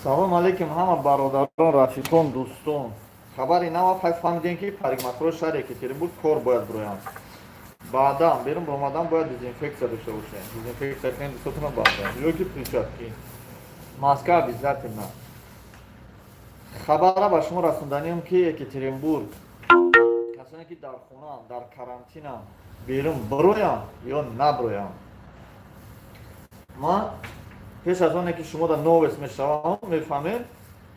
Салом алейкум, ҳама бародарон, рафиқон, дӯстон. Хабари нава фай фаҳмидем, ки парикмахерои шаҳри Екатеринбург кор бояд бироянд. Баъдан берун баромадан бояд дезинфексия дошта бошем, дезинфексия кунем дӯстотона, баъдан ё ки перчатки, маска обязательно. Хабара ба шумо расонданием, ки Екатеринбург касоне ки дар хона дар карантина, берун бироянд ё набироянд? Ман пеш аз оне ки шумо да новость мешавам, мефаҳмем,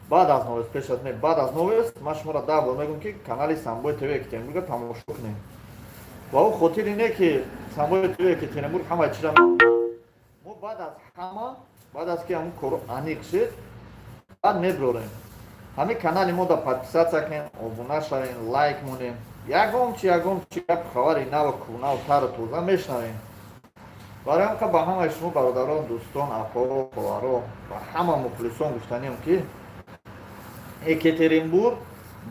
баъд аз новость, пеш аз не, баъд аз новость ман шуморо 10 бор мегӯям, ки канали Самбои ТВ Екатеринбурга тамошо кунем. Ва ӯ хотири не ки Самбои ТВ Екатеринбург ҳамаи чиза мо баъд аз ҳама, баъд аз ки ҳамун коро аниқ шид, баъд мебирорем. Ҳамин канали мо да подписаться кунем, обуна шавем, лайк монем. Ягон чи, ягон чи гап, хабари наву кӯнаву тару тоза мешнавем. Барои ҳам ба ҳамаи шумо, бародарон, дӯстон, апо, хоҳаро ва ҳама мухлисон гуфтанем, ки Екатеринбург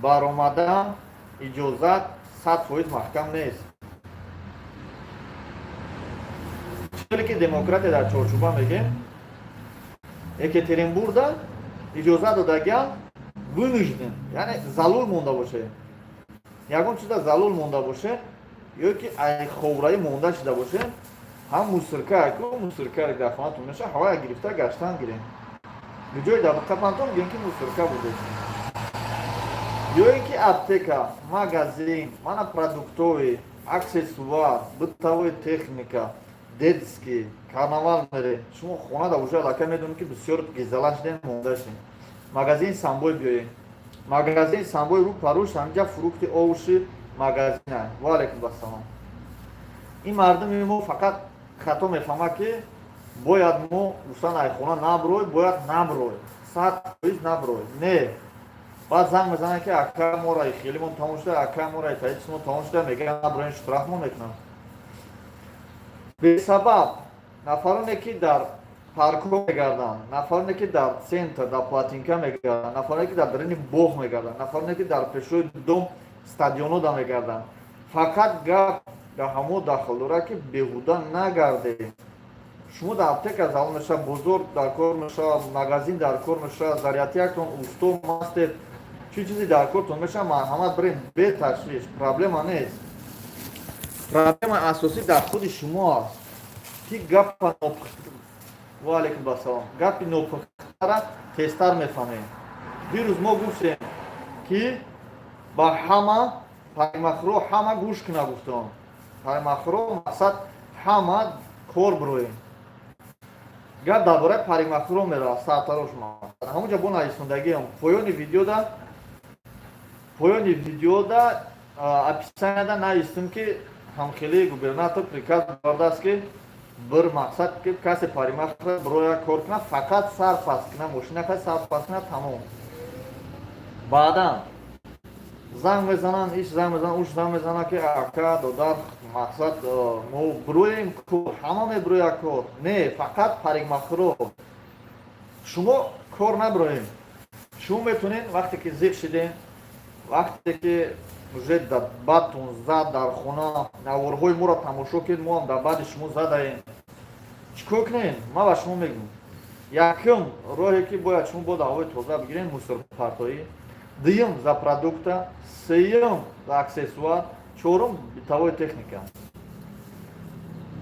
баромадан иҷозат 100% маҳкам нест. Чире ки демократия дар чорчӯба мегем, Екатеринбургда иҷозат додагиан вынужден, яъне залул монда боше, ягон чиза залул монда боше ё ки ай ховраӣ монда шида боше, ҳам мусорка ку, мусорка дар хонатон меша, ҳавая гирифта гаштан гирем, ҷои дар қапантон гирем, ки мусорка буде, ё ин ки аптека, магазин, мана продуктовый, аксессуар, бытовой техника, детский, Карнавал мере, шумо хона да уже аллакай медонед, ки бисёр гизала шудем, монда шудем. Магазини Самбой биёем, магазини Самбой рӯ парӯш ҳамҷа фрукты, овощи магазина. Ва алайкум ассалом. Ин мардуми мо фақат хато мефаҳмад, ки бояд мо гуфтан ай хона наброй, бояд наброй, 100% наброй. Не, баъд занг мезанад, ки ака, мора хелимон тамом шуда, ака, мора таисмон тамом шуда, мегӯяд наброен, штраф мо мекунам бесабаб. Нафароне ки дар паркҳо мегарданд, нафароне ки дар центр, дар Плотинка мегарданд, нафароне ки дар дарини боғ мегарданд, нафароне ки дар пешои дом, стадионода мегарданд, фақат гап дар ҳамо дахл дорад, ки беҳуда нагардед. Шумо дар аптека залон мешавад, бозор дар кор мешавад, магазин дар кор мешавад, зарядкатон, усто, мастер, чӣ чизе дар кортон мешавад, марҳамат, бирем беташвиш, проблема нест. Проблема асосӣ дар худи шумо аст, ки гапа, ва алейкум ассалом, гапи нопухтара тезтар мефаҳмем. Дирӯз мо гуфтем, ки ба ҳама парикмахеро ҳама гӯш куна. Гуфтам, парикмахеро мақсад ҳама кор бироем. Гап дар бораи парикмахеро меравад, сартарош. Ҳамунҷа бо нависондагиам поёни видеода, описанияда навистем, ки ҳамхелии губернатор приказ бардааст, ки бир мақсад ки касе парикмахер бироя кор кунад, фақат сар паст кунад, мошина ка сар паст кунад, тамом. Баъдан занг мезананд, иш занг мезананд, уш занг мезананд, ки ака, додар, мақсад мо бироем кор, ҳама мебироя кор. Не, фақат парикмахеро. Шумо кор набироем, шумо метонед вақте ки зиқ шидем, вақте ки уже бадтон зад, дар хона наворҳои моро тамошо кунед, мо ҳам дар баъди шумо задаем. Чӣ кор кунем? Ман ба шумо мегӯм: якум роҳе ки бояд шумо бо ҳавои тоза бигирем, мусорпартоӣ, дуюм за продукта, сеюм за аксессуар, чорум бытовой техника,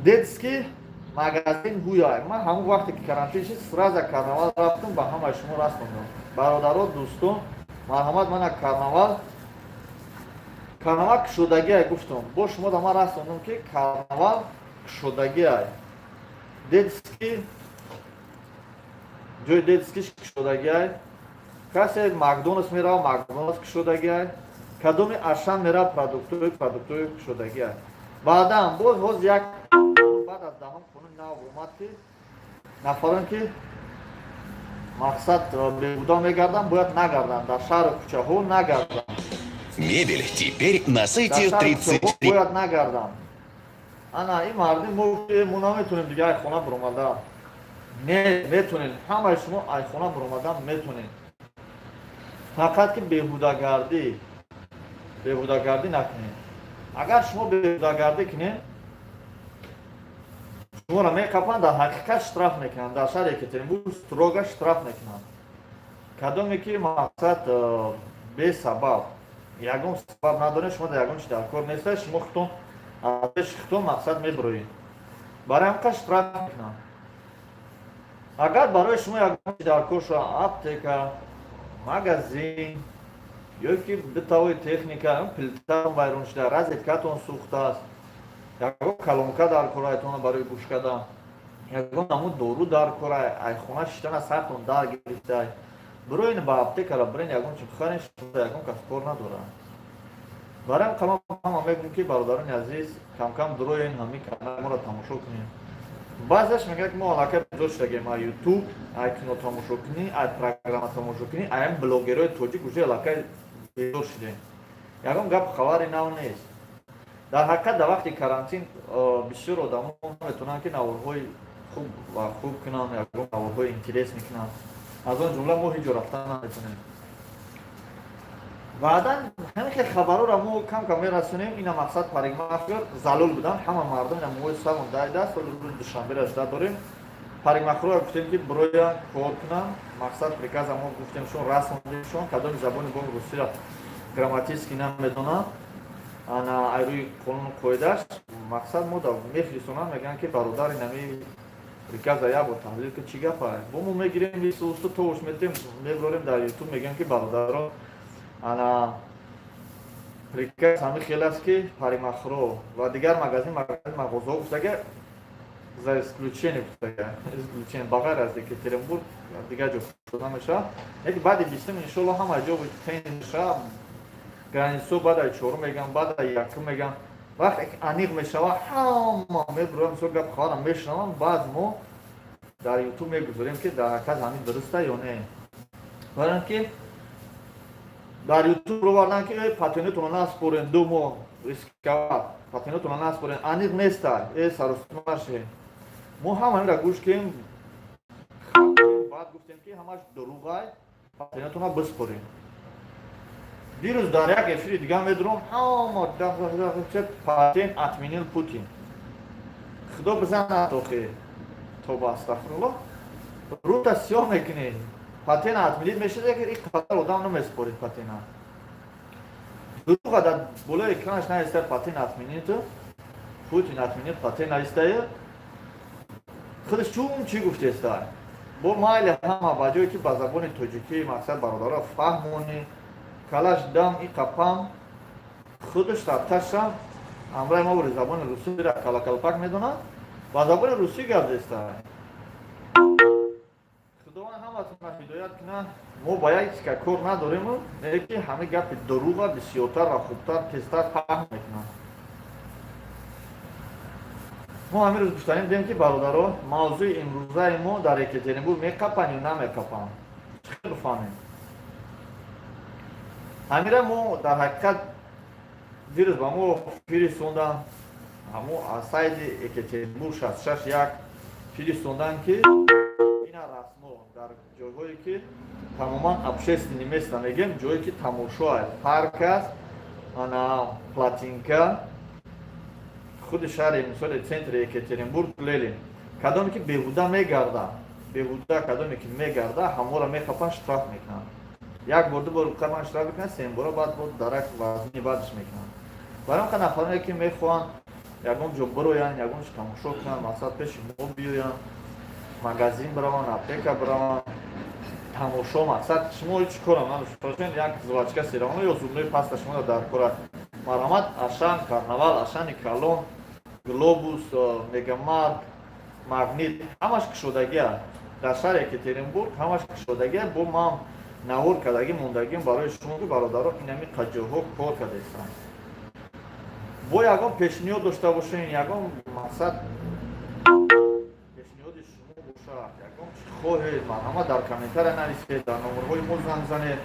детский магазин. Гӯяй, ман ҳамон вақте ки карантин шид, сразу Карнавал рафтам, ба ҳамаи шумо расондам. Бародаро, дӯстон, марҳамат, мана Карнавал, Карнавал кушодагиай. Гуфтам, бо шумо да ман расондам, ки Карнавал кушодагиай, детский, ҷои детскиш кушодагиай. Касе Макдоналдс мерава, Макдоналдс кушодагиай, кадоми Ашан мерава, продуктои кушодагиай. Баъдан боз ҳоз як баъд аз даҳум қонуни нав омад, ки нафарон ки мақсад беҳуда мегарданд, бояд нагарданд, дар шаҳру кӯчаҳо нагарданд. Мебель теперь на Дар сайте шаҳру кӯчаҳо 33 бояд нагарданд. Ана ин мардим, мо наметонем дига ай хона биромада. Не, метонед, ҳамаи шумо ай хона биромадан метонед, фақат ки беҳудагардӣ накунед. Агар шумо беҳудагардӣ кунед, шуморо меқапанд, дар ҳақиқат штраф мекунанд. Дар шаҳри Екатеринбург строго штраф мекунанд. Кадоме ки мақсад бесабаб, ягон сабаб надоред, шумо дар ягон чи дар кор неста, шумо худтон аз пеши худтон мақсад мебироед, барои ҳамқа штраф мекунанд. Агар барои шумо ягон чи дар кор шуда, аптека, магазин ё ки бытовой техника, плитатон вайрон шуда, розеткатон сӯхтааст, ягон колонка дар корайтон барои гӯш кардан, ягон намуд дору дар кора, ай хона шиштана сартон дар гирифтай, бироин ба аптекара, бирин, ягон чи бихарен, шумо ягон кас кор надорад. Барои ҳам ҳама мегӯем, ки бародарони азиз, камкам дуроен, ҳамин канали моро тамошо кунем. Баъзеаш мегӯяд, ки мо аллакай безор шудагем ай Ютуб, ай кино тамошо кунӣ, ай программа тамошо кунӣ, ай ҳамин блогерҳои тоҷик уже аллакай безор шудем, ягон гап хабари нав нест. Дар ҳақиқат, дар вақти карантин бисёр одамо наметавонанд, ки наворҳои хуб ва хуб кунанд, ягон наворҳои интерес мекунанд. Аз он ҷумла мо ҳеҷ ҷо рафтан наметавонем. Баъдан ҳамин хел хабарҳоро мо кам кам мерасонем. Ина мақсад, парикмахер залол будан, ҳама мардум ина мӯи сармон дайдааст. Соли рӯзи душанберо жда дорем. Парикмахерро гуфтем, ки бироянд, кор кунанд. Мақсад, приказа мо гуфтем, шон расондемшон. Кадоми забони бо русиро грамматически намедонанд, ана ай рӯи қонуну қоидааш мақсад мо мефирисонанд, мегӯянд, ки бародари нами приказа як бор таҳлил ки чӣ гапа. Бо мо мегирем, бисусту тош метем, мебарем дар Ютуб, мегӯям, ки бародаро, ана приказ ҳамин хел аст, ки парикмахерҳо ва дигар магазин, мағозаҳо гуфтага, за исключение гуфтага, исключение, ба ғайр аз Екатеринбург дигар ҷо шуда мешавад. Яки баъди 20-ум, иншоалло, ҳама ҷо тен мешавад границо. Баъд ай чорум меган, баъд ай якум меган, вақте ки аниқ мешавад, ҳама мебурам, мисол, гап хабарам мешунавам. Баъд мо дар Ютуб мегузорем, ки дар ҳақиқат ҳамин дуруста ё не. Барои ки дар Ютуб ровардан, ки патентотонро наспорен, 2 моҳ рисковать, патентотонро наспорен, аниқ неста, саросимаше. Мо ҳама инра гӯш кем, баъд гуфтем, ки ҳамаш дурӯғай, патентотонро биспорем. Дирӯз дар як эфири дига медурам, ҳама патент отменил Путин. Худо бизанад охи, тоба, астағфирулло, рӯта сиёҳ мекунӣ. Патент отменить мешуда, ки ин қадар одам намеспорид патента. Дурӯға, дар болои экранаш наиста патент отменить, Путин отменил патент наистая. Худаш чун чӣ гуфтеста? Бо майли, ҳама ба ҷое ки ба забони тоҷикӣ мақсад бародаро фаҳмонӣ, калаш дам и қапам, худаш тарташам ҳамроҳи ма бори забони русиро калакалпак медонад, ба забони русӣ гап зеста. Худованд ҳаматона ҳидоят кунад. Мо ба як чика кор надорему, не ки ҳамин гапи дурӯға бисёртар ва хубтар, тезтар фаҳм мекунанд. Мо ҳамин рӯз гуфтанем дем, ки бародаро, мавзӯи имрӯзаи мо: дар Екатеринбург меқапанд ё намеқапанд, чӣ хел бифаҳмем ҳамира? Мо дар ҳақиқат дирӯз ба мо фиристондан, ҳамо аз сайти Екатеринбург 66 1 фиристондан, ки ина расмо дар ҷойҳое ки тамоман общественный место мегем, ҷое ки тамошо, парк аст, ана Плотинка, худи шаҳри, мисоли, центри Екатеринбург, Ленин, кадоме ки беҳуда мегарда, беҳуда кадоме ки мегарда, ҳаморо мехапанд, штраф мекунанд. Як бор, ду бор қабан штраф мекунанд, сеюм бора баъд бо дарак вазни баъдаш мекунанд. Барои он нафароне ки мехоҳанд ягон ҷо бироянд, ягон чиз тамошо кунанд, мақсад, пеши мо биёянд, магазин бираванд, аптека бираванд, тамошо, мақсад, шумо ҳеҷ корам надошта, як жвачка серавона ё зубной паста шумо дар кора, марҳамат, Ашан, Карнавал, Ашани калон, Глобус, Мегамарк, Магнит, ҳамаш кушодагия. Дар шаҳри Екатеринбург ҳамаш кушодагия. Бо ман навор кардагӣ мондагим барои шумо, ки бародаро, инами қаҷоҳо кор кардаистанд. Бо ягон пешниҳод дошта бошен, ягон мақсад пешниҳоди шумо бошад, ягон чи хоҳед, марҳамат, дар комментария нависед, дар номерҳои мо занг занед,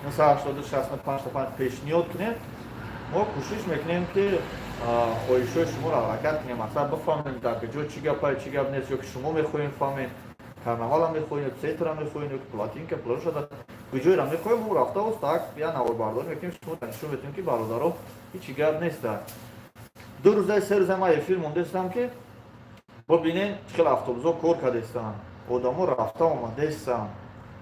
982 65 пешниҳод кунед. Мо кӯшиш мекунем, ки хоҳишҳои шуморо ҳаракат кунем, мақсад, бифаҳмем, дар куҷо чӣ гапа, чӣ гап нест, ё ки шумо мехоҳем фаҳмем, Карнавала мехоҳем, центра мехоҳем, ё ки Плотинка, площада, куҷоеро мехоҳем, мо рафта так я наворбардорӣ мекунем, шумо нишон метавем, ки бародаро, ҳечи гап неста. 2 рӯзаи, 3 рӯза ма эфир мондастам, ки бибинен чӣ хел автобусҳо кор кардаистанд, одамо рафта омадаистанд.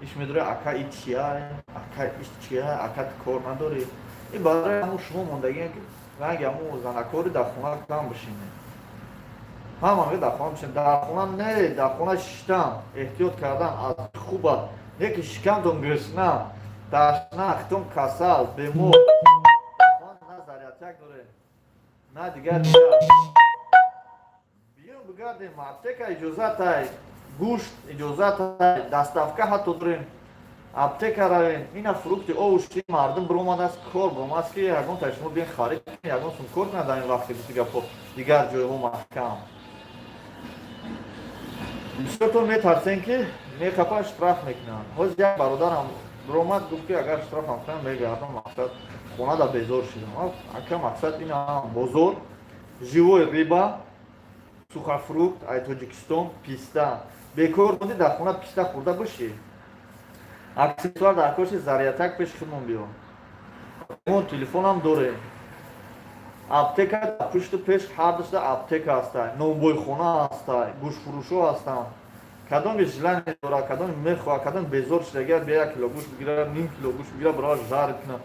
Иш медори, ака, и чия, ака, иш чия, ака, ту кор надорӣ. И барои ҳамун шумо мондагиам, ки ранги ҳамун занакори дар хона кам бишинед. Ҳама мега, дар хона бишинед. Дар хона не, дар хона шиштан, эҳтиёт кардан аз хуб аст, не ки шикамтон гиршна, ташна, хитон касал, бемор. На зарядчак дорем, на дигар дигар. Биём, бигардем, аптека иҷозатай, гӯшт иҷозатай, доставка ҳатто дорем. Аптека равем, ина фрукты, овощи. Мардум биромадааст, кор биромадааст, ки ягон та шумо биен, харид, ягон сум кор кунад. Дар ин вақте, гуфти гапо, дигар ҷойҳо маҳкам. Бисёртон метарсем, ки мехапан, штраф мекунанд. Ҳозир як бародарам биромад, гуфт, ки агар штрафам кунанд, мегардам, мақсад, хонада безор шудам. Ака, мақсад, ина бозор, живой рыба, сухофрукт ай Тоҷикистон, писта. Бекор монди, дар хона писта хӯрда бошӣ. Аксессуар дар коши, зарядчак, пеши худмон биё. Мо телефонам дорем. Аптека пушту пеш, ҳардушда аптека ҳастай, нонбойхона ҳастай, гӯштфурӯшҳо ҳастанд. Кадоми желание дорад, кадоми мехоҳад, кадоми безор шудагия, бия, 1 кило гӯшт бигира, ним кило гӯшт бигира, бирава, жарить куна,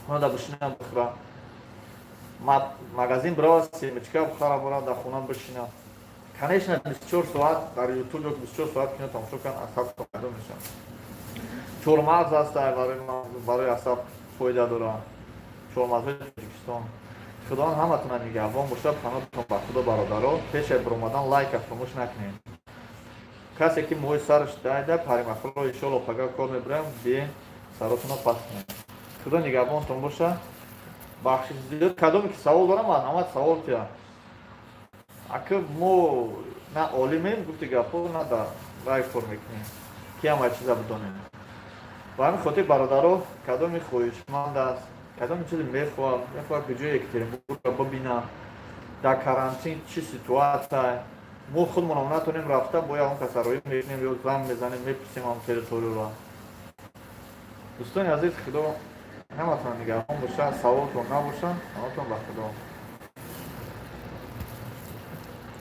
хонада бишина, бихӯра. Магазин бирава, семечка бихара, бора, дар хона бишина. Конечно, 24 соат дар Ютуб ё 24 соат кино тамошо кан, асаб пайдо мешавад. Чормағз ҳастай, барои асаб фоида дорад, чормағзҳои Тоҷикистон. Худованд ҳаматона нигаҳбон бошад. Паноҳтон ба Худо, бародаро. Пешай биромадан лайка фаромӯш накунед. Касе ки моҳи сараш дайда паримахоро, иншолло, пага кор мебирам, биен, саротона пас кунед. Худо нигаҳбонтон боша. Бахшиш зиёд. Кадоме ки савол дорам, марҳамат, савол тия. Ака, мо на олимем, гуфти гапҳо, на дар рай кор мекунем, ки ҳама чиза бидонем. Ба ҳамин хотир, бародаро, кадоми хоҳишманд аст, кадоми чизе мехоҳад, мехоҳад куҷои Екатеринбургро бибинад, дар карантин чӣ ситуация, мо худмонам натонем рафта, бо ягон каса роӣ мекунем ё занг мезанем, мепурсем ҳам территорияро. Дӯстони азиз, Худо ҳаматон нигаҳбон бошад. Саволтон набошад, ҳаматон ба Худо.